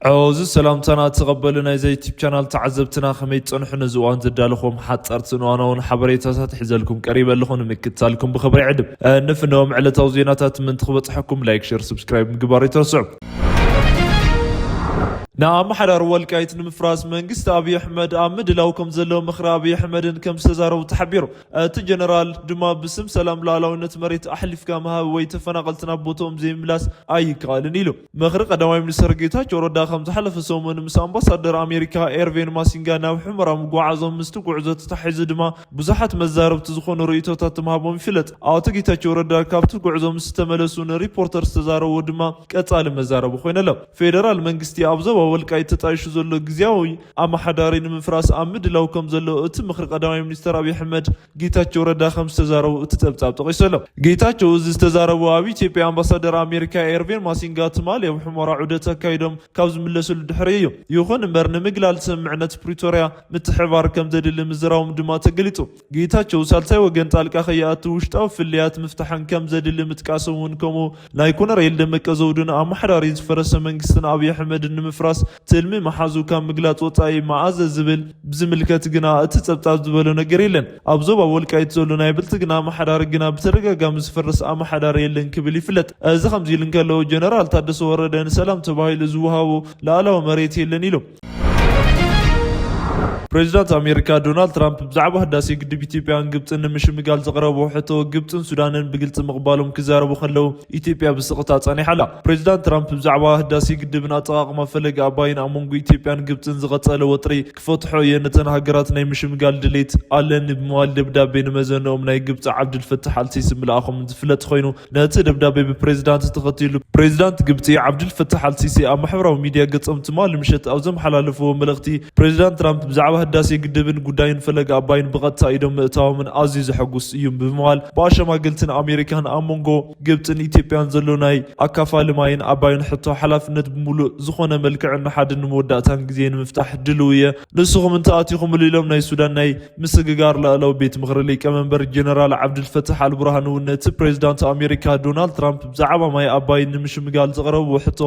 ዓወዚ ሰላምታና ተቐበሉ። ናይዚ ዩቲብ ቻናል ተዓዘብትና ከመይ ትጸንሑ? ነዚ እዋን ዘዳለኹም ሓጻርትን እዋናውን ሓበሬታታት ሒዘልኩም ቀሪበ ኣለኹ። ንምክትታልኩም ብኽብሪ ዕድም። እንፍነዎም ዕለታዊ ዜናታት ምእንቲ ክበጽሐኩም ላይክ፣ ሸር፣ ሰብስክራይብ ምግባር ኣይትረስዑ። ንኣመሓዳሪ ወልቃይት ንምፍራስ መንግስቲ ኣብይ ኣሕመድ ኣብ ምድላው ከም ዘሎ ምኽሪ ኣብይ ኣሕመድን ከም ዝተዛረቡ ተሓቢሩ። እቲ ጀነራል ድማ ብስም ሰላም ሉዓላዊነት መሬት ኣሕሊፍካ ምሃብ ወይ ተፈናቐልቲ ናብ ቦትኦም ዘይምላስ ኣይከኣልን ኢሉ። ምኽሪ ቀዳማይ ሚኒስትር ጌታቸው ረዳ ከም ዝሓለፈ ሰሙን ምስ ኣምባሳደር ኣሜሪካ ኤርቬን ማሲንጋ ናብ ሑመራ ምጉዓዞም ምስቲ ጉዕዞ ተታሒዙ ድማ ብዙሓት መዛረብቲ ዝኾኑ ርእይቶታት ምሃቦም ይፍለጥ። ኣቶ ጌታቸው ረዳ ካብቲ ጉዕዞ ምስ ዝተመለሱ ንሪፖርተር ዝተዛረቦ ድማ ቀጻሊ መዛረቢ ኮይነሎም። ፌደራል መንግስቲ ኣብ ዞባ ወልቃይት ተጣይሹ ዘሎ ግዝያዊ ኣመሓዳሪ ንምፍራስ ኣብ ምድላው ከም ዘሎ እቲ ምኽሪ ቀዳማይ ሚኒስትር ኣብይ ኣሕመድ ጌታቸው ረዳ ከም ዝተዛረቡ እቲ ጸብጻብ ጠቒሱ ኣሎ። ጌታቸው እዚ ዝተዛረቡ ኣብ ኢትዮጵያ ኣምባሳደር ኣሜሪካ ኤርቬን ማሲንጋ ትማሊ ኣብ ሑመራ ዑደት ኣካይዶም ካብ ዝምለስሉ ድሕሪ እዩ። ይኹን እምበር ንምግላል ስምምዕነት ፕሪቶርያ ምትሕባር ከም ዘድሊ ምዝራቦም ድማ ተገሊጹ። ጌታቸው ሳልሳይ ወገን ጣልቃ ከይኣቱ ውሽጣዊ ፍልያት ምፍታሕን ከም ዘድሊ ምጥቃሶም እውን ከምኡ ናይ ኮነሬል ደመቀ ዘውዱን ኣመሓዳሪ ዝፈረሰ መንግስትን ኣብይ ኣሕመድን ንምፍራስ ትልሚ መሓዙ ካብ ምግላጽ ወጻኢ መኣዘ ዝብል ብዝምልከት ግና እቲ ጸብጻብ ዝበሎ ነገር የለን። ኣብ ዞባ ወልቃይት ዘሎ ናይ ብልጽግና ኣመሓዳሪ ግና ብተደጋጋሚ ዝፈርስ ኣመሓዳሪ የለን ክብል ይፍለጥ። እዚ ከምዚ ኢሉ እንከሎ ጀነራል ታደሰ ወረደ ንሰላም ተባሂሉ ዝወሃቦ ሉዓላዊ መሬት የለን ኢሉ። ፕሬዚዳንት ኣሜሪካ ዶናልድ ትራምፕ ብዛዕባ ህዳሴ ግድብ ኢትዮጵያን ግብፅን ንምሽምጋል ዘቕረቦ ሕቶ ግብፅን ሱዳንን ብግልፂ ምቕባሎም ክዛረቡ ከለዉ ኢትዮጵያ ብስቕታ ጸኒሓ ኣላ። ፕሬዚዳንት ትራምፕ ብዛዕባ ህዳሴ ግድብን ኣጠቓቕማ ፈለገ ኣባይን ኣብ መንጎ ኢትዮጵያን ግብፅን ዝቐጸለ ወጥሪ ክፈትሖ እየ፣ ነተን ሃገራት ናይ ምሽምጋል ድሌት ኣለኒ ብምባል ደብዳቤ ንመዘንኦም ናይ ግብፂ ዓብድልፈታሕ ኣልሲሲ ምልኣኾም ዝፍለጥ ኮይኑ፣ ነቲ ደብዳቤ ብፕሬዚዳንት ተኸቲሉ ፕሬዚዳንት ግብፂ ዓብድልፈታሕ ኣልሲሲ ኣብ ማሕበራዊ ሚድያ ገጾም ትማሊ ምሸት ኣብ ዘመሓላለፍዎ መልእኽቲ፣ ፕሬዚዳንት ትራምፕ ብዛዕባ ህዳሴ ግድብን ጉዳይን ፈለገ ኣባይን ብቐጥታ ኢዶም ምእታዎምን ኣዝዩ ዘሐጉስ እዩ ብምባል ብኣሸማገልትን ኣሜሪካን ኣብ መንጎ ግብፅን ኢትዮጵያን ዘሎ ናይ ኣካፋሊ ማይን ኣባይን ሕቶ ሓላፍነት ብምሉእ ዝኾነ መልክዕን ንሓድን ንመወዳእታን ግዜ ንምፍታሕ ድልው እየ፣ ንስኹም እንተኣቲኹምሉ ኢሎም ናይ ሱዳን ናይ ምስግጋር ላዕለዊ ቤት ምኽሪ ሊቀመንበር ጀነራል ዓብድልፈታሕ ኣልቡርሃን እውን ነቲ ፕሬዚዳንት ኣሜሪካ ዶናልድ ትራምፕ ብዛዕባ ማይ ኣባይ ንምሽምጋል ዘቕረብዎ ሕቶ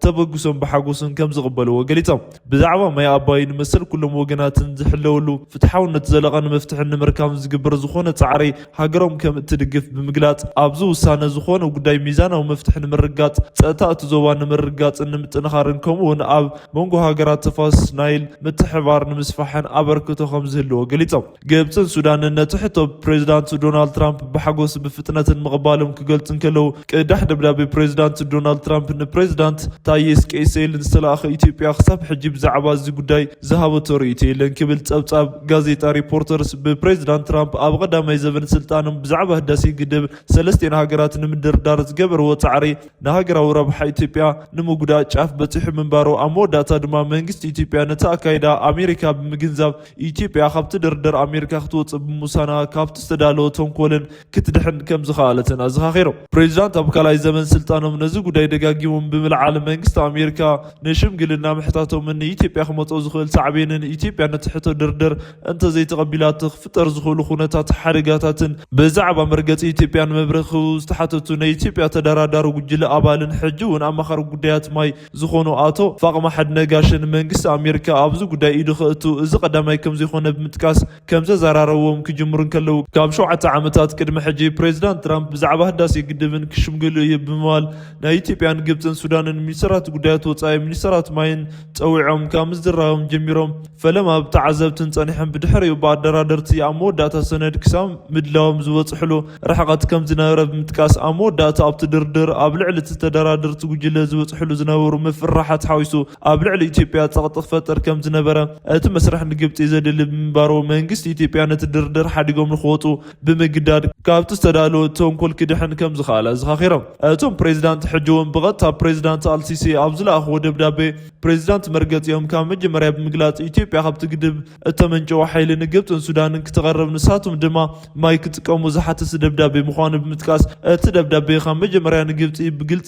ተበግሶን ብሓጎስን ከም ዝቕበልዎ ገሊጾም። ብዛዕባ ማይ ኣባይን መሰል ኩሎም ወገናትን ዝሕለወሉ ፍትሓውነት ዘለቐን መፍትሒ ንምርካብ ዝግበር ዝኾነ ጻዕሪ ሃገሮም ከም እትድግፍ ብምግላጽ፣ ኣብዚ ውሳነ ዝኾነ ጉዳይ ሚዛናዊ መፍትሒ ንምርጋጽ፣ ጸጥታ እቲ ዞባ ንምርግጋጽን ንምጥንኻርን ከምኡ እውን ኣብ መንጎ ሃገራት ተፋሰስ ናይል ምትሕብባር ንምስፋሕን ኣበርክቶ ከም ዝህልዎ ገሊጾም። ግብጽን ሱዳንን ነቲ ሕቶ ፕሬዚዳንት ዶናልድ ትራምፕ ብሓጎስ ብፍጥነትን ምቕባሎም ክገልጹ እንከለዉ፣ ቅዳሕ ደብዳቤ ፕሬዚዳንት ዶናልድ ትራምፕ ንፕሬዚዳንት ታዬ ስቀይሰይልን ዝተላእኸ ኢትዮጵያ ክሳብ ሕጂ ብዛዕባ እዚ ጉዳይ ዝሃበቶ ርእይቶ የለን ክብል ጸብጻብ ጋዜጣ ሪፖርተርስ ብፕሬዚዳንት ትራምፕ ኣብ ቀዳማይ ዘበን ስልጣኖም ብዛዕባ ህዳሴ ግድብ ሰለስቲኤን ሃገራት ንምድርዳር ዝገበርዎ ጻዕሪ ንሃገራዊ ረብሓ ኢትዮጵያ ንምጉዳእ ጫፍ በጺሑ ምንባሩ፣ ኣብ መወዳእታ ድማ መንግስቲ ኢትዮጵያ ነቲ ኣካይዳ ኣሜሪካ ብምግንዛብ ኢትዮጵያ ካብቲ ድርድር ኣሜሪካ ክትወጽእ ብምውሳና ካብቲ ዝተዳለወ ተንኮልን ክትድሕን ከም ዝኸኣለትን ኣዘኻኺሩ። ፕሬዚዳንት ኣብ ካልኣይ ዘመን ስልጣኖም ነዚ ጉዳይ ደጋጊሞም ብምልዓል መንግስቲ ኣሜሪካ ንሽምግልና ምሕታቶምን ንኢትዮጵያ ክመጾ ዝኽእል ሳዕቤንን ኢትዮጵያ ነቲ ሕቶ ድርድር እንተዘይተቐቢላቶ ክፍጠር ዝኽእሉ ኩነታት ሓደጋታትን ብዛዕባ መርገጺ ኢትዮጵያ ንመብርሂ ክህቡ ዝተሓተቱ ናይ ኢትዮጵያ ተደራዳሪ ጉጅለ ኣባልን ሕጂ እውን ኣማኻሪ ጉዳያት ማይ ዝኾኑ ኣቶ ፋቕማሕድ ነጋሽን መንግስቲ ኣሜሪካ ኣብዚ ጉዳይ ኢዱ ከእቱ እዚ ቀዳማይ ከም ዘይኮነ ብምጥቃስ ከም ዘዘራረብዎም ክጅምሩ እንከለዉ ካብ ሸውዓተ ዓመታት ቅድሚ ሕጂ ፕሬዚዳንት ትራምፕ ብዛዕባ ህዳሴ ግድብን ክሽምግሉ እየ ብምባል ናይ ኢትዮጵያን ግብፅን ሱዳንን ሚኒስትራት ጉዳያት ወፃኢ ሚኒስትራት ማይን ፀዊዖም ካብ ምዝራቦም ጀሚሮም ፈለማ ብተዓዘብትን ጸኒሖም ብድሕሪኡ ብኣደራደርቲ ኣብ መወዳእታ ሰነድ ክሳብ ምድላዎም ዝበፅሕሉ ርሕቐት ከም ዝነበረ ብምጥቃስ ኣብ መወዳእታ ኣብቲ ድርድር ኣብ ልዕሊ እቲ ተደራደርቲ ጉጅለ ዝበፅሕሉ ዝነበሩ ምፍርራሓት ሓዊሱ ኣብ ልዕሊ ኢትዮጵያ ጸቕጢ ክፈጥር ከም ዝነበረ እቲ መስርሕ ንግብፂ ዘድሊ ብምንባሩ መንግስቲ ኢትዮጵያ ነቲ ድርድር ሓዲጎም ንክወፁ ብምግዳድ ካብቲ ዝተዳለወ ተንኮል ክድሕን ከም ዝኸኣለ ኣዘኻኺሮም። እቶም ፕሬዚዳንት ሕጂ እውን ብቐጥታ ፕሬዚዳንት ኣልሲሲ ኣብ ዝለኣኽዎ ደብዳቤ ፕሬዚዳንት መርገፂኦም ካብ መጀመርያ ብምግላፅ ኢትዮጵያ ካብቲ ግድብ እተመንጨወ ሓይሊ ንግብፅን ሱዳንን ክተቐርብ፣ ንሳቶም ድማ ማይ ክጥቀሙ ዝሓትት ደብዳቤ ምዃኑ ብምጥቃስ፣ እቲ ደብዳቤ ካብ መጀመርያ ንግብፂ ብግልፂ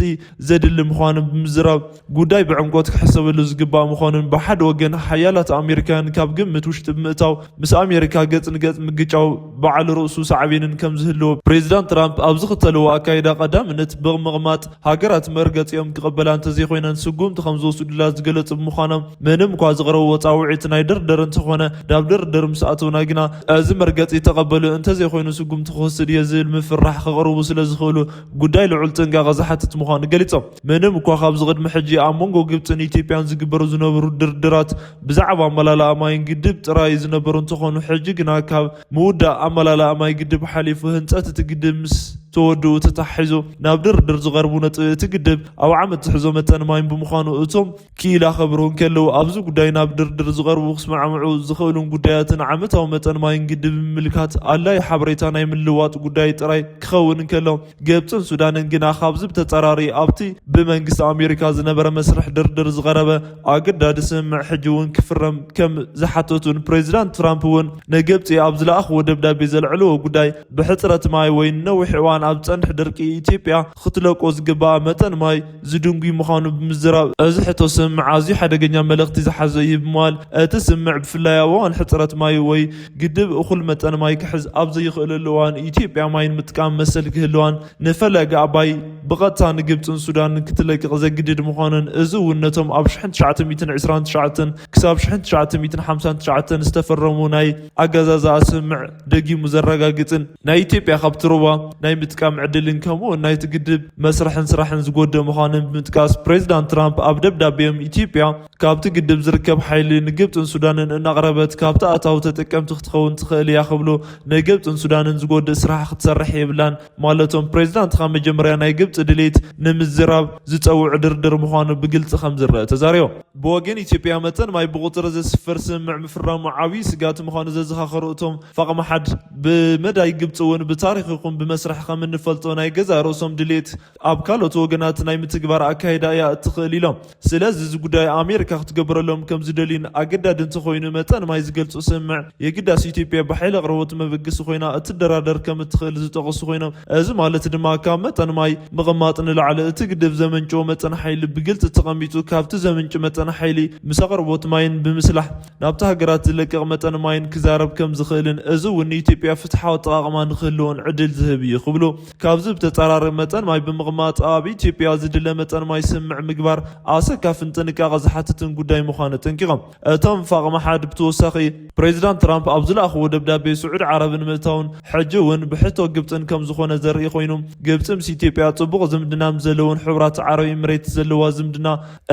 ዘድሊ ምዃኑ ብምዝራብ፣ ጉዳይ ብዕምቆት ክሕሰበሉ ዝግባእ ምዃኑን ብሓደ ወገን ሓያላት ኣሜሪካውያን ካብ ግምት ውሽጢ ብምእታው ምስ ኣሜሪካ ገጽ ንገጽ ምግጫው ባዕሉ ርእሱ ሳዕቤንን ከም ዝህልዎ ፕሬዚዳንት ትራምፕ ኣብ ዝኽተልዎ ኣካይዳ ቀዳምነት ብምቕማጥ፣ ሃገራት መርገጺኦም ክቕበላ እንተዘይኮይነን ስጉምቲ ከም ዝወስዱላ ዝገለጹ ብምዃኖም፣ ምንም እኳ ዝቐረብዎ ጻውዒት ናይ ድርድር እንተኾነ፣ ናብ ድርድር ምስ ኣተውና ግና እዚ መርገጺ ተቐበሉ እንተዘይኮይኑ ስጉምቲ ክወስድ እየ ዝብል ምፍራሕ ከቕርቡ ስለ ዝኽእሉ ጉዳይ ልዑል ጥንቃቐ ዝሓትት ምዃኑ ገሊጾም። ምንም እኳ ካብዚ ቅድሚ ሕጂ ኣብ መንጎ ግብጽን ኢትዮጵያን ዝግበሩ ዝነበሩ ድርድራት ብዛዕባ ኣመላልኣ ማይን ግድብ ጥራይ ዝነበሩ እንተኾኑ፣ ሕጂ ግና ካብ ምውዳእ ኣመላልኣ ማይ ግድብ ሓሊፉ ህንጸት እቲ ግድብ ምስ ተወድኡ ተታሒዙ ናብ ድርድር ዝቐርቡ ነጥቢ እቲ ግድብ ኣብ ዓመት ትሕዞ መጠን ማይን ብምዃኑ፣ እቶም ክኢላ ከብርሁ እንከለዉ ኣብዚ ጉዳይ ናብ ድርድር ዝቐርቡ ክስማዕምዑ ዝኽእሉን ጉዳያትን ዓመታዊ መጠን ማይን ግድብ ብምምልካት ኣድላዪ ሓበሬታ ናይ ምልዋጥ ጉዳይ ጥራይ ክኸውን እንከሎ፣ ግብጽን ሱዳንን ግና ካብዚ ብተጻራሪ ኣብቲ ብመንግስቲ ኣሜሪካ ዝነበረ መስርሕ ድርድር ዝቐረበ ኣገዳዲ ስምምዕ ሕጂ እውን ክፍረም ከም ዝሓተቱን ፕሬዚዳንት ትራምፕ እውን ንግብጺ ኣብ ዝለኣኽዎ ደብዳቤ ዘልዕልዎ ጉዳይ ብሕጽረት ማይ ወይ ንነዊሕ እዋን ኣብ ዝጸንሕ ድርቂ ኢትዮጵያ ክትለቆ ዝግባኣ መጠን ማይ ዝድንጉይ ምዃኑ ብምዝራብ፣ እዚ ሕቶ ስምምዕ ኣዝዩ ሓደገኛ መልእኽቲ ዝሓዘ እዩ ብምባል፣ እቲ ስምምዕ ብፍላይ ኣብ እዋን ሕጽረት ማይ ወይ ግድብ እኹል መጠን ማይ ክሕዝ ኣብ ዘይኽእለሉ እዋን ኢትዮጵያ ማይ ንምጥቃም መሰል ክህልዋን ንፈለገ ኣባይ ብቐጥታ ንግብጽን ሱዳንን ክትለቅቕ ዘግድድ ምዃኑን፣ እዚ እውን ነቶም ኣብ ሽሕን ትሽዓተ ሚእትን ዕስራን ትሽዓተን ክሳብ ሽሕን ትሽዓተ ሚእትን ሓምሳን ትሽዓተን ዝተፈረሙ ናይ ኣገዛዝኣ ስምምዕ ደጊሙ ዘረጋግጽን፣ ናይ ኢትዮጵያ ካብቲ ሩባ ናይ ምጥቃም ዕድልን ከምኡ እውን ናይቲ ግድብ መስርሕን ስራሕን ዝጎድእ ምዃኑን ብምጥቃስ፣ ፕሬዚዳንት ትራምፕ ኣብ ደብዳቤኦም ኢትዮጵያ ካብቲ ግድብ ዝርከብ ሓይሊ ንግብጽን ሱዳንን እናቕረበት ካብቲ ኣታዊ ተጠቀምቲ ክትኸውን ትኽእል እያ ክብሉ፣ ንግብጽን ሱዳንን ዝጎድእ ስራሕ ክትሰርሕ የብላን ማለቶም፣ ፕሬዚዳንት ካብ መጀመርያ ናይ ግብጺ ድሌት ንምዝራብ ዝጸውዕ ድርድር ምዃኑ ብግልጺ ከም ዝረአ ተዛሪቦም። ብወገን ኢትዮጵያ መጠን ማይ ብቁጽሪ ዘስፍር ስምምዕ ምፍራሙ ዓብዪ ስጋት ምዃኑ ዘዘኻኸሩ እቶም ፋቕመሓድ፣ ብመዳይ ግብጺ እውን ብታሪኽ ይኹን ብመስርሕ ከም እንፈልጦ ናይ ገዛእ ርእሶም ድሌት ኣብ ካልኦት ወገናት ናይ ምትግባር ኣካይዳ እያ እትኽእል ኢሎም። ስለዚ እዚ ጉዳይ ኣሜሪካ ክትገብረሎም ከም ዝደልዩን ኣገዳዲ እንተኾይኑ መጠን ማይ ዝገልጹ ስምምዕ የግዳስ ኢትዮጵያ ብሓይሊ ኣቕርቦት መበገሲ ኮይና እትደራደር ከም እትኽእል ዝጠቐሱ ኮይኖም፣ እዚ ማለት ድማ ካብ መጠን ማይ ምቕማጥ ንላዕሊ እቲ ግድብ ዘመንጨዎ መጠን ሓይሊ ብግልጺ ተቐሚጡ ካብቲ ዘምንጭ መጠን ሓይሊ ምስ ኣቕርቦት ማይን ብምስላሕ ናብቲ ሃገራት ዝለቅቕ መጠን ማይን ክዛረብ ከም ዝኽእልን፣ እዚ እውን ንኢትዮጵያ ፍትሓዊ ኣጠቓቕማ ንክህልዎን ዕድል ዝህብ እዩ ክብሉ፣ ካብዚ ብተጻራሪ መጠን ማይ ብምቕማጥ ኣብ ኢትዮጵያ ዝድለ መጠን ማይ ስምምዕ ምግባር ኣሰካፍን ጥንቃቐ ዝሓትትን ጉዳይ ምዃኑ ኣጠንቂቖም። እቶም ፋቕመሓድ ብተወሳኺ ፕሬዚዳንት ትራምፕ ኣብ ዝለኣኽዎ ደብዳቤ ስዑዲ ዓረብ ንምእታውን ሕጂ እውን ብሕቶ ግብጽን ከም ዝኾነ ዘርኢ ኮይኑ፣ ግብጺ ምስ ኢትዮጵያ ጽቡቕ ዝምድና ምስ ዘለውን ሕቡራት ዓረብ ኤምሬትስ ዘለዋ ዝምድና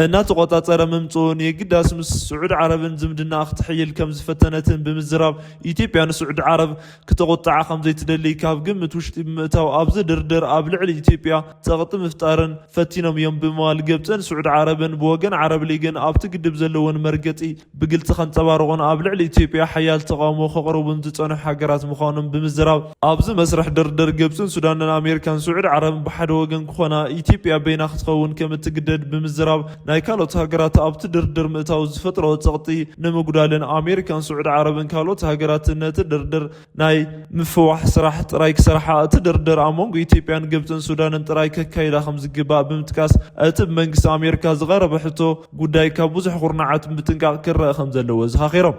እናተቖጻጸረ ምምጽኡን የግዳስ ምስ ስዑዲ ዓረብን ዝምድና ክትሕይል ከም ዝፈተነትን ብምዝራብ፣ ኢትዮጵያ ንስዑዲ ዓረብ ክተቑጥዓ ከም ዘይትደሊ ካብ ግምት ውሽጢ ብምእታው፣ ኣብዚ ድርድር ኣብ ልዕሊ ኢትዮጵያ ጸቕጢ ምፍጣርን ፈቲኖም እዮም ብምባል፣ ግብጽን ስዑዲ ዓረብን ብወገን ዓረብ ሊግን ኣብቲ ግድብ ዘለወን መርገጺ ብግልጺ ከንጸባርቑን ኣብ ልዕሊ ኢትዮጵያ ሓያል ተቓውሞ ከቕርቡን ዝጸንሑ ሃገራት ምዃኖም ብምዝራብ፣ ኣብዚ መስርሕ ድርድር ግብጽን ሱዳንን ኣሜሪካን ስዑዲ ዓረብን ብሓደ ወገን ክኾና፣ ኢትዮጵያ በይና ክትኸውን ከም እትግደድ ብምዝራብ፣ ናይ ካልኦት ሃገራት ኣብቲ ድርድር ምእታው ዝፈጥሮ ጸቕጢ ንምጉዳልን ኣሜሪካን ስዑዲ ዓረብን ካልኦት ሃገራትን ነቲ ድርድር ናይ ምፍዋሕ ስራሕ ጥራይ ክሰርሓ፣ እቲ ድርድር ኣብ መንጎ ኢትዮጵያን ግብጽን ሱዳንን ጥራይ ከካይዳ ከም ዝግባእ ብምጥቃስ፣ እቲ ብመንግስቲ ኣሜሪካ ዝቐረበ ሕቶ ጉዳይ ካብ ብዙሕ ኩርናዓት ምጥንቃቕ ክረኣ ከም ዘለዎ ዘኻኺሮም።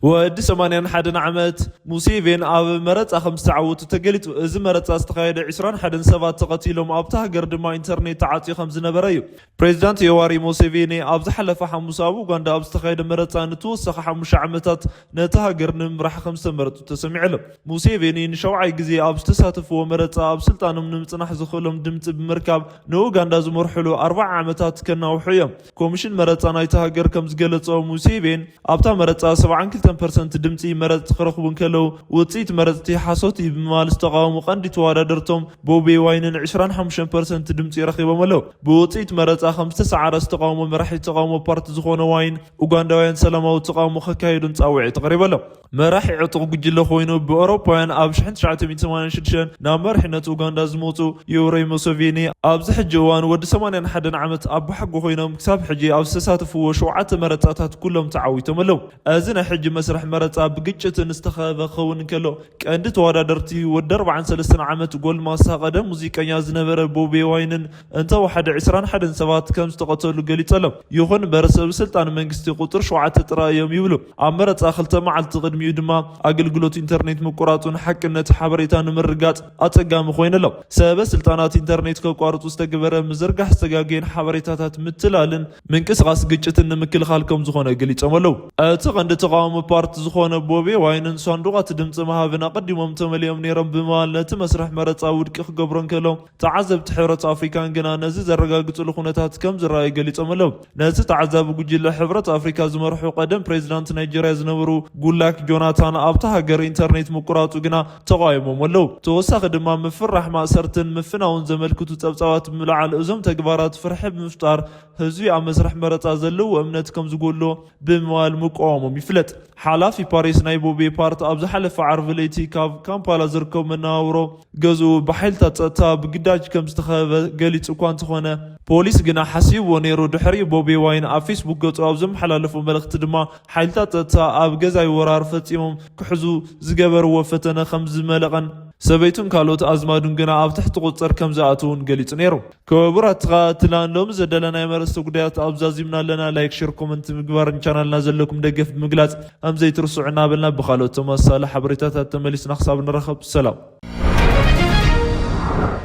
ወዲ ሰማንያን ሓደን ዓመት ሙሴቬን ኣብ መረጻ ከም ዝተዓወቱ ተገሊጹ። እዚ መረጻ ዝተኻየደ ዕስራን ሓደን ሰባት ተቐቲሎም፣ ኣብታ ሃገር ድማ ኢንተርኔት ተዓጽዩ ከም ዝነበረ እዩ። ፕሬዚዳንት ዮዋሪ ሙሴቬኒ ኣብ ዝሓለፈ ሓሙስ ኣብ ኡጋንዳ ኣብ ዝተኻየደ መረጻ ንተወሳኺ ሓሙሽተ ዓመታት ነታ ሃገር ንምምራሕ ከም ዝተመረጹ ተሰሚዑ ኣሎ። ሙሴቬኒ ንሻውዓይ ግዜ ኣብ ዝተሳተፍዎ መረጻ ኣብ ስልጣኖም ንምጽናሕ ዘኽእሎም ድምጺ ብምርካብ ንኡጋንዳ ዝመርሕሉ ኣርብዓ ዓመታት ከናውሑ እዮም። ኮሚሽን መረጻ ናይታ ሃገር ከም ዝገለጾ ሙሴቬን ኣብታ መረጻ ሰብዓን ክልተ ፐርሰንት ድምፂ መረፅቲ ክረኽቡ እንከለዉ፣ ውፅኢት መረፅቲ ሓሶት እዩ ብምባል ዝተቃወሙ ቀንዲ ተወዳደርቶም ቦቢ ዋይንን ዕስራን ሓሙሽተን ፐርሰንት ድምፂ ረኺቦም ኣለዉ። ብውፅኢት መረፃ ከም ዝተሰዓረ ዝተቃውሞ መራሒ ተቃውሞ ፓርቲ ዝኾነ ዋይን፣ ኡጋንዳውያን ሰላማዊ ተቃውሞ ከካይዱን ፃውዒት ኣቕሪቡ ኣሎ። መራሒ ዕጡቕ ጉጅለ ኮይኑ ብኣውሮፓውያን ኣብ ሽሕን ትሽዓተ ሚእትን ሰማንያን ሽዱሽተን ናብ መሪሕነት ኡጋንዳ ዝመፁ ዮወሪ ሙሴቬኒ ኣብዚ ሕጂ እዋን ወዲ ሰማንያን ሓደን ዓመት ኣቦሓጎ ኮይኖም ክሳብ ሕጂ ኣብ ዝተሳተፍዎ ሸውዓተ መረፃታት ኩሎም ተዓዊቶም ኣለዉ። እዚ ናይ ሕጂ መስርሕ መረፃ ብግጭትን ዝተኸበበ ክኸውን እንከሎ፣ ቀንዲ ተወዳደርቲ ወዲ ኣርባዓን ሰለስተን ዓመት ጎልማሳ ቀደም ሙዚቀኛ ዝነበረ ቦቢ ዋይንን እንተወሓደ ዕስራን ሓደን ሰባት ከም ዝተቐተሉ ገሊጹ ኣሎ። ይኹን እምበር ሰብ ስልጣን መንግስቲ ቁጽሪ ሸውዓተ ጥራይ እዮም ይብሉ። ኣብ መረጻ ክልተ መዓልቲ ቅድሚኡ ድማ ኣገልግሎት ኢንተርኔት ምቁራጹን ሓቅነት ሓበሬታ ንምርግጋጽ ኣጸጋሚ ኮይኑ ኣሎ። ሰበ ስልጣናት ኢንተርኔት ከቋርጹ ዝተገበረ ምዝርጋሕ ዝተጋገየን ሓበሬታታት ምትላልን ምንቅስቃስ ግጭትን ንምክልኻል ከም ዝኾነ ገሊጾም ኣለዉ። እቲ ቀንዲ ተቃዋሚ ፓርቲ ዝኾነ ቦቢ ዋይንን ሳንዱቓት ድምፂ ምሃብን ኣቐዲሞም ተመሊኦም ነይሮም ብምባል ነቲ መስርሕ መረጻ ውድቂ ክገብሮ እንከሎ፣ ተዓዘብቲ ሕብረት ኣፍሪካን ግና ነዚ ዘረጋግጽሉ ኩነታት ከም ዝረኣዩ ገሊጾም ኣለዉ። ነቲ ተዓዛቢ ጉጅለ ሕብረት ኣፍሪካ ዝመርሑ ቀደም ፕሬዚዳንት ናይጀርያ ዝነበሩ ጉላክ ጆናታን ኣብታ ሃገር ኢንተርኔት ምቁራጹ ግና ተቃዊሞም ኣለዉ። ተወሳኺ ድማ ምፍራሕ ማእሰርትን ምፍናውን ዘመልክቱ ጸብጻባት ብምልዓል እዞም ተግባራት ፍርሒ ብምፍጣር ህዝቢ ኣብ መስርሕ መረጻ ዘለዎ እምነት ከም ዝጎሎ ብምባል ምቃወሞም ይፍለጥ። ሓላፊ ፓሪስ ናይ ቦቤ ፓርት ኣብ ዝሓለፈ ዓርቢ ለይቲ ካብ ካምፓላ ዝርከቡ መነባብሮ ገዝኡ ብሓይልታት ጸጥታ ብግዳጅ ከም ዝተኸበበ ገሊጹ እኳ እንተኾነ፣ ፖሊስ ግና ሓሲብዎ ነይሩ። ድሕሪ ቦቤ ዋይን ኣብ ፌስቡክ ገጹ ኣብ ዘመሓላለፎ መልእኽቲ ድማ ሓይልታት ጸጥታ ኣብ ገዛይ ወራር ፈጺሞም ክሕዙ ዝገበርዎ ፈተነ ከም ዝመለቐን ሰበይቱን ካልኦት ኣዝማዱን ግና ኣብ ትሕቲ ቁጽር ከም ዝኣትውን ገሊጹ ነይሩ። ክቡራት ተኸታተልትና ሎሚ ዘዳለናዮም ኣርእስተ ጉዳያት ኣብ ዛዚምና ኣለና። ላይክ፣ ሼር፣ ኮመንት ምግባርን ቻናልና ዘለኩም ደገፍ ብምግላጽ ከም ዘይትርስዑ እናበልና ብኻልኦት ተመሳሳሊ ሓበሬታታት ተመሊስና ክሳብ ንራኸብ ሰላም።